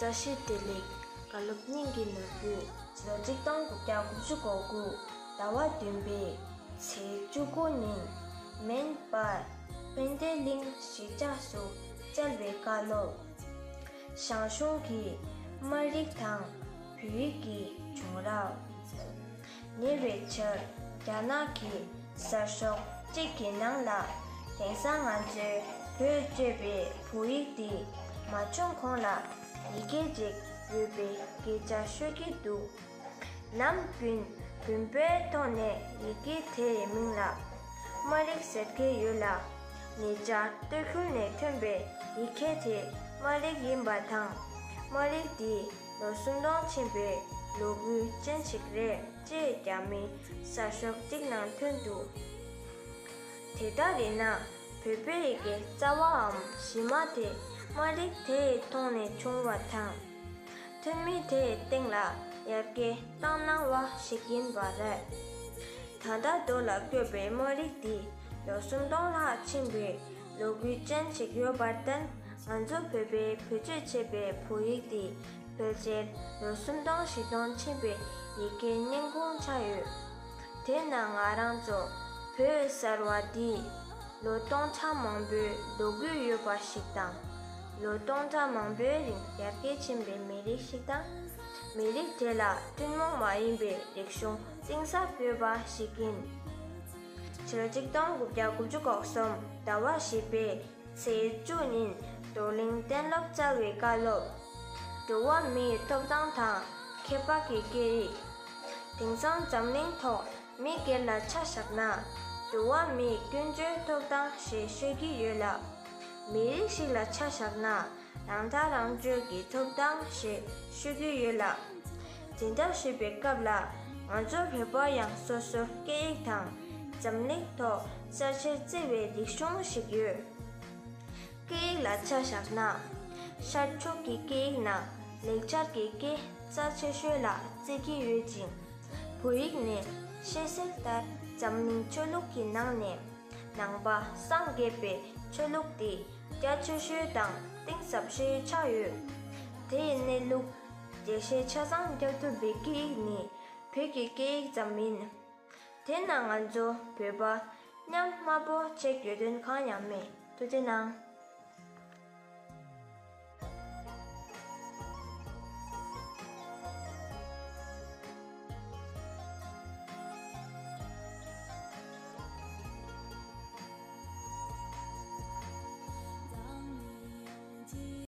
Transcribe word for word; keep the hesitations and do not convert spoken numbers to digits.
བཀྲ་ཤིས་བདེ་ལེགས། བཀའ་སློབ་སྙིང་གི་ནོར་བུ། ཕྱི་ལོ་གཅིག་སྟོང་དགུ་བརྒྱ་དགུ་བཅུ་གོ་དགུ་ཟླ་བ་བདུན་པའི་ཚེས་བཅུ་དགུ་ཉིན་མོན་པ་དཔལ་ལྡན་གླིང་གཞིས་ཆགས་སུ་བསྩལ་བའི་བཀའ་སློབ། ཞང་ཞུང་གི་དམངས་རིགས་དང་བོད་ཡིག་གི་བྱུང་རབས། ཉེ་བའི་ཆར་རྒྱ་ནག་གི་གསར་ཤོག་གཅིག་གི་ནང་ལ། དེང་སང་ང་ཚོའི་བོད་ཅེས་པའི་བོད་ཡིག་འདི་མ་བྱུང་གོང་ལ་ཡི་གེ་ཅིག་ཡོད་པའི་སྐད་ཆ་ཤོད་ཀྱི་འདུག། ནམ་རྒྱུན་བོན་པོའི་ཐོག་ནས་ཡི་གེ་དེའི་མིང་ལ་དམངས་རིགས་ཟེར་གྱི་ཡོད་ལ། ཉེ་ཆར་སྟོད་ཁུལ་ནས་ཐོན་པའི་ཡི་གེ་དེ་དམངས་རིགས་ཡིན་པ་དང་། དམངས་རིགས་འདི་ལོ་སུམ་སྟོང་ཕྱིན་པའི་ལོ་རྒྱུས་ཅན་ཞིག་རེད་ཅེས་རྒྱ་མིའི་གསར་ཤོག་ཅིག་ནང་ཐོན་འདུག། དེ་ལྟར་ཡིན་ན་བོད་པའི་ཡི་གེའི་རྩ་བའམ་གཞི་མ་དེ་དམངས་རིགས་དེའི་ཐོག་ནས་བྱུང་བ་དང་། ཐོན་མི་དེའི་སྟེང་ལ་ཡར་རྒྱས་བཏང་གནང་བ་ཞིག་ཡིན་པ་རེད། ད་ལྟ་རྡོ་ལ་བརྐོས་པའི་དམངས་རིགས་འདི་ལོ་སུམ་སྟོང་ལྷག་ཕྱིན་པའི་ལོ་རྒྱུས་ཅན་ཞིག་ཡོད་པར་བརྟེན། ང་ཚོ་བོད་པའི་བེད་སྤྱོད་བྱེད་པའི་བོད་ཡིག་འདི་ཕལ་ཆེར་ལོ་སུམ་སྟོང་བཞི་སྟོང་ཕྱིན་པའི་ཡི་གེའི་སྙིང་ཁུང་ཆགས་ཡོད། དེས་ན་ང་རང་ཚོ་བོད་ཟེར་བ་འདི་ལོ་སྟོང་ཕྲག་མང་པོའི་ལོ་རྒྱུས་ཡོད་པ་ཞིག་དང་། ལོ་སྟོང་ཕྲག་མང་པོའི་རིང་ཡར་རྒྱས་ཕྱིན་པའི་མི་རིགས་ཤིག་དང་། མི་རིགས་དེ་ལ་ཐུན་མོང་མ་ཡིན་པའི་རིག་གཞུང་གཏིང་ཟབ་ཡོད་པ་ཞིག་ཡིན། ཕྱི་ལོ་གཅིག་སྟོང་དགུ་བརྒྱ་དགུ་བཅུ་གོ་གསུམ་ཟླ་བ་བཞི་པའི་ཚེས་བཅུ་ཉིན་རྡོར་གླིང་གཏན་སློབ་བསྩལ་བའི་བཀའ་སློབ། འགྲོ་བ་མིའི་ཐོབ་ཐང་དང་ཁྱད་པར་གྱི་སྐད་ཡིག། དེང་སང་འཛམ་གླིང་ཐོག་མི་སྒེར་ལ་ཆ་བཞག་ན། འགྲོ་བ་མིའི་ཀུན་སྤྱོད་ཐོབ་ཐང་ཞེས་ཤོད་ཀྱི་ཡོད་ལ། མི་རིགས་ཤིག་ལ་ཆ་བཞག་ན། རང་ཐག་རང་གཅོད་ཀྱི་ཐོབ་ཐང་ཞེས་ཤོད་ཀྱི་ཡོད་ལ། དེ་འདྲ་ཞུས་པའི་སྐབས་ལ། ང་ཚོ་བོད་པ་ཡང་སོ་སོའི་སྐད་ཡིག་དང་འཛམ་གླིང་ཐོག་རྩ་ཆེར་བརྩི་བའི་རིག་གཞུང་ཞིག་ཡོད། སྐད་ཡིག་ལ་ཆ་བཞག་ན། ཤར་ཕྱོགས་ཀྱི་སྐད་ཡིག་ནང་ལེགས་སྦྱར་གྱི་སྐད་རྩ་ཆེ་ཤོས་ལ་བརྩི་གི་ཡོད་ཅིང་། བོད་ཡིག་ནི་ཤེས་གསལ་ལྟར་འཛམ་གླིང་ཆོས་ལུགས་ཀྱི་ནང་ནས་ནང་པ་སངས་རྒྱས་པའི་ཆོས་ལུགས་དེ་རྒྱ་ཆེ་ཤོས་དང་གཏིང་ཟབ་ཤོས་ཆགས་ཡོད། དེའི་གནས་ལུགས་འགྲེལ་བཤད་ཆ་ཚང་རྒྱག་ཐུབ་པའི་སྐད་ཡིག་ནི་བོད་ཀྱི་སྐད་ཡིག་ཙམ་ཡིན། དེས་ན་ང་ཚོ་བོད་པ་མཉམ་དམའ་པོ་བྱེད་དགོས་དོན་གང་ཡང་མེད། ཐུགས་རྗེ་གནང་།